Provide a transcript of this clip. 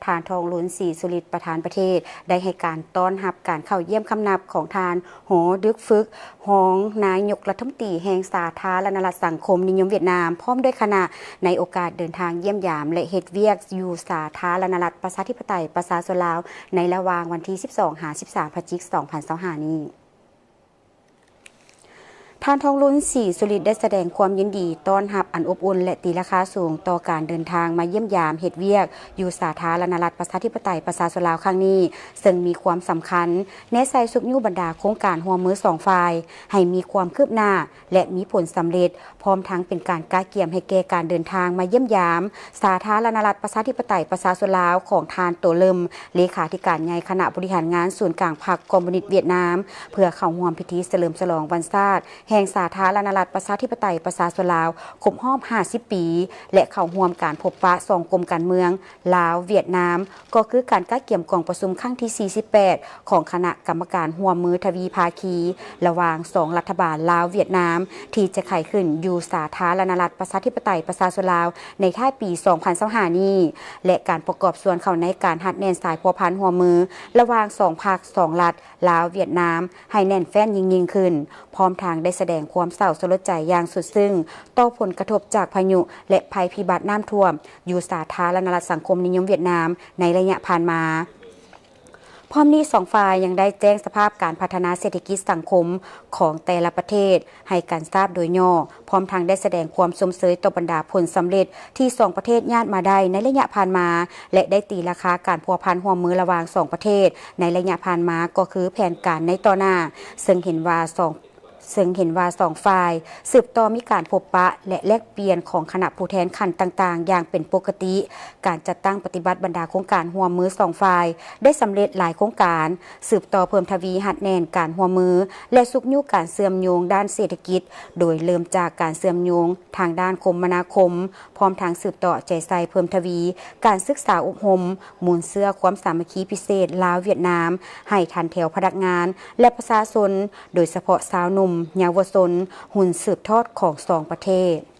ທ່ານ ທອງລຸນ ສີສຸລິດ ປະທານປະເທດ ໄດ້ໃຫ້ການຕ້ອນຮັບການເຂົ້າຢ້ຽມຄຳນັບຂອງທ່ານ ໂຮ ດຶກຟຶກ ຮອງນາຍົກລັດຖະມົນຕີແຫ່ງສາທາລະນະລັດສັງຄົມນິຍົມຫວຽດນາມ ພ້ອມດ້ວຍຄະນະ ໃນໂອກາດເດີນທາງຢ້ຽມຢາມ ແລະ ເຮັດວຽກຢູ່ສາທາລະນະລັດປະຊາທິປະໄຕປະຊາຊົນລາວ ໃນລະຫວ່າງວັນທີສິບສອງ ຫາ ສິບສາມ ພະຈິກ ສອງພັນຊາວຫ້ານີ້. ທ່ານ ທອງລຸນ ສີສຸລິດ ໄດ້ສະແດງຄວາມຍິນດີຕ້ອນຮັບອັນອົບອຸ່ນ ແລະ ຕີລາຄາສູງຕໍ່ການເດີນທາງມາຢ້ຽມຢາມເຮັດວຽກຢູ່ສາທາລະນະລັດປະຊາທິປະໄຕປະຊາຊົນລາວຄັ້ງນີ້ ເຊິ່ງມີຄວາມສຳຄັນ ແນໃສ່ຊຸກຍູ້ບັນດາໂຄງການຮ່ວມມືສອງຝ່າຍ ໃຫ້ມີຄວາມຄືບໜ້າ ແລະ ມີຜົນສຳເລັດ ພ້ອມທັງເປັນການກະກຽມໃຫ້ແກ່ການເດີນທາງມາຢ້ຽມຢາມ ສາທາລະນະລັດປະຊາທິປະໄຕປະຊາຊົນລາວ ຂອງທ່ານ ໂຕເລິມ ເລຂາທິການໃຫຍ່ຄະນະບໍລິຫານງານສູນກາງພັກຄອມມູນິດຫວຽດນາມ ເພື່ອເຂົ້າຮ່ວມພິທີສະເຫຼີມສະຫຼອງວັນຊາດແຫ່ງສາທາລະນະລັດປະຊາທິປະໄຕປະຊາຊົນລາວ ຄົບຮອບຫ້າສິບປີ ແລະ ເຂົ້າຮ່ວມການພົບປະສອງກົມການເມືອງ ລາວ-ຫວຽດນາມ ກໍຄືການກະກຽມກອງປະຊຸມຄັ້ງທີສີ່ສິບແປດ ຂອງຄະນະກຳມະການຮ່ວມມືທະວີພາຄີ ລະຫວ່າງສອງລັດຖະບານລາວ-ຫວຽດນາມ ທີ່ຈະໄຂຂຶ້ນຢູ່ສາທາລະນະລັດປະຊາທິປະໄຕປະຊາຊົນລາວ ໃນທ້າຍປີສອງພັນຊາວຫ້ານີ້ ແລະ ການປະກອບສ່ວນເຂົ້າໃນການຮັດແໜ້ນສາຍພົວພັນຮ່ວມມື ລະຫວ່າງສອງພັກສອງລັດ ລາວ-ຫວຽດນາມ ໃຫ້ແໜ້ນແຟ້ນຍິ່ງໆຂຶ້ນ, ພ້ອມທັງໄດ້ສະແດງຄວາມເສົ້າສະຫຼົດໃຈຢ່າງສຸດຊຶ້ງຕໍ່ຜົນກະທົບຈາກພາຍຸ ແລະ ໄພພິບັດນ້ຳຖ້ວມ ຢູ່ສາທາລະນະລັດສັງຄົມນິຍົມຫວຽດນາມໃນໄລຍະຜ່ານມາ. ພ້ອມນີ້ສອງຝ່າຍຍັງໄດ້ແຈ້ງສະພາບການພັດທະນາເສດຖະກິດສັງຄົມຂອງແຕ່ລະປະເທດໃຫ້ກັນຊາບໂດຍຫຍໍ້, ພ້ອມທັງໄດ້ສະແດງຄວາມຊົມເຊີຍຕໍ່ບັນດາຜົນສຳເລັດທີ່ສອງປະເທດຍາດມາໄດ້ໃນໄລຍະຜ່ານມາ ແລະ ໄດ້ຕີລາຄາການພົວພັນຮ່ວມມືລະຫວ່າງສອງປະເທດໃນໄລຍະຜ່ານມາ ກໍຄືແຜນການໃນຕໍ່ໜ້າ, ເຊິ່ງເຫັນວ່າສອງ ເຊິ່ງເຫັນວ່າສອງຝ່າຍສືບຕໍ່ມີການພົບປະ ແລະ ແລກປ່ຽນຂອງຄະນະຜູ້ແທນຂັ້ນຕ່າງໆຢ່າງເປັນປົກກະຕິ, ການຈັດຕັ້ງປະຕິບັດບັນດາໂຄງການຮ່ວມມືສອງຝ່າຍໄດ້ສຳເລັດຫຼາຍໂຄງການ, ສືບຕໍ່ເພີ່ມທະວີຮັດແໜ້ນການຮ່ວມມື ແລະ ຊຸກຍູ້ການເຊື່ອມໂຍງດ້ານເສດຖະກິດ, ໂດຍເລີ່ມຈາກການເຊື່ອມໂຍງທາງດ້ານຄົມມະນາຄົມ, ພ້ອມທັງສືບຕໍ່ເອົາໃຈໃສ່ເພີ່ມທະວີການສຶກສາອົບຮົມມູນເຊື້ອຄວາມສາມັກຄີພິເສດລາວ-ຫວຽດນາມ ໃຫ້ທັນແຖວພະນັກງານ ແລະ ປະຊາຊົນ, ໂດຍສະເພາະຊາວໜຸ່ມ, ເຍົາວະຊົນ, ຮຸ່ນສືບທອດຂອງສອງປະເທດ.